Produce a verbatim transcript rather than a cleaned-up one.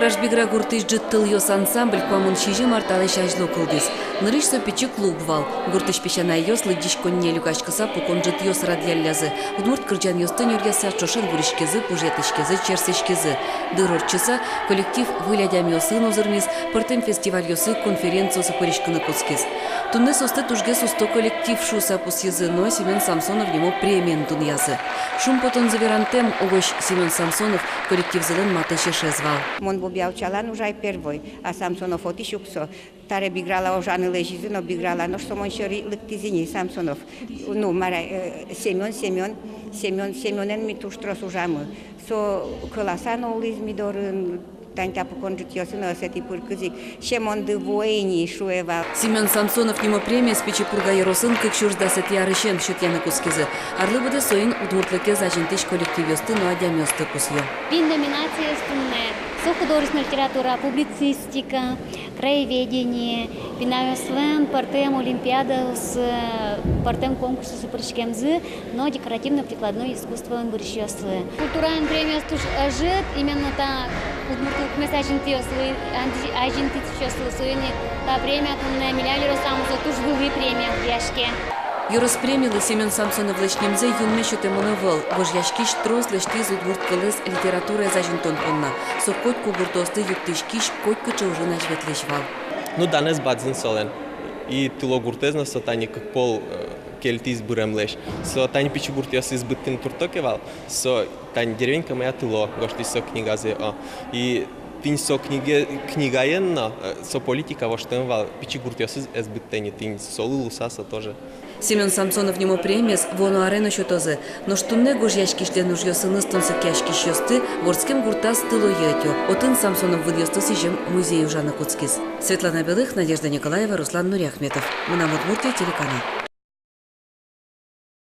Ӵаш-Бигра гуртысь «Ӝыт тылъёс» ансамбль куамын сизьым ар талэсь азьло кылдӥз. Нырысь со пичи клуб вал. Гуртысь песянайёс лыдӟись коньне люкаськыса пукон ӝытъёс радъяллязы, удмурт кырӟанъёсты нюръяса, ӵошен вуриськизы, пужъятӥськизы, черсӥськизы. Дыр ортчыса, коллектив выль адямиосын узырмиз, пӧртэм фестивальёсы, конференциосы пыриськыны кутскиз. Туннэ соосты тужгес усто коллектив шуыса пусйизы но Семён Самсонов нимо премиен дунъязы. Шумпотонзы верантэм, угось Семён Самсонов коллективзылэн матысь эшез вал. Мон Бобья-Учалан ужай первой, а Самсонов отысь ук со. Таре Биграла ужаны лэзизы но, Биграла нош со мон сьӧры лыктӥз ини, Самсонов. Ну, мар-а, э, Семён, Семён, Семён, Семёнэн ми туж трос ужамы. Со кыласа но улӥз ми дорын, тань та пукон ӝытъёсы но ӧсэтӥ пыркыз ик. Семёнды вуэ ини, шуэ вал. Семён Самсонов нимо премиез Пичи Пурга ёросын кык сюрс дасэтӥ арысен сётъяны кутскизы. Арлы быдэ соин удмуртлыкез азинтӥсь коллективъёсты но адямиосты пусъё. Вить номинациос туннэ: со художественная литература, публицистика, краеведение, пиналъёслэн пӧртэм олимпиадаосы, пӧртэм конкурсъёсы пыриськемзы но декоративно-прикладной искусствоын бырисьёслы. Культураын премиос туж ӧжыт, именно та удмуртлыкмес азинтӥсьёслы, азинтӥсьёслы, соин ик та премия туннэ милям ёросамы со туж вылӥ премия луиське. Ёрос премилы Семён Самсоновлэсь нимзэ юнме сётэмын ӧвӧл. Гожъяськись трос лэсьтӥз удмурт кылэз, литератураез азинтон понна. Со котьку гуртоосты юрттӥськись, котькыӵе ужын азьветлӥсь вал. Ну, данэз бадӟым солэн. И Тыло гуртэз но со тани кык пол, э, кельтӥз быремлэсь. Со тани пичи гуртъёсыз быдтыны туртто ке вал, со тани «Деревенька моя Тыло» гожтӥз со книгазэ, о. И тӥни со книге-, книгаен но, э, со политика воштэмын вал, пичи гуртъёсыз ӧз быдтэ ни, тӥни солы луыса со тоже. Семён Самсонов нимо премиез вуоно аре но сётозы. Нош туннэ гожъяськисьлэн ужъёсыныз тунсыкъяськисьёсты вордскем гуртаз Тылое ӧтё. Отын Самсонов вынъёсты сӥзем музей ужаны кутскиз. Светлана Белых, Надежда Николаева, Руслан Нуриахметов. «Мынам Удмуртие» телеканал.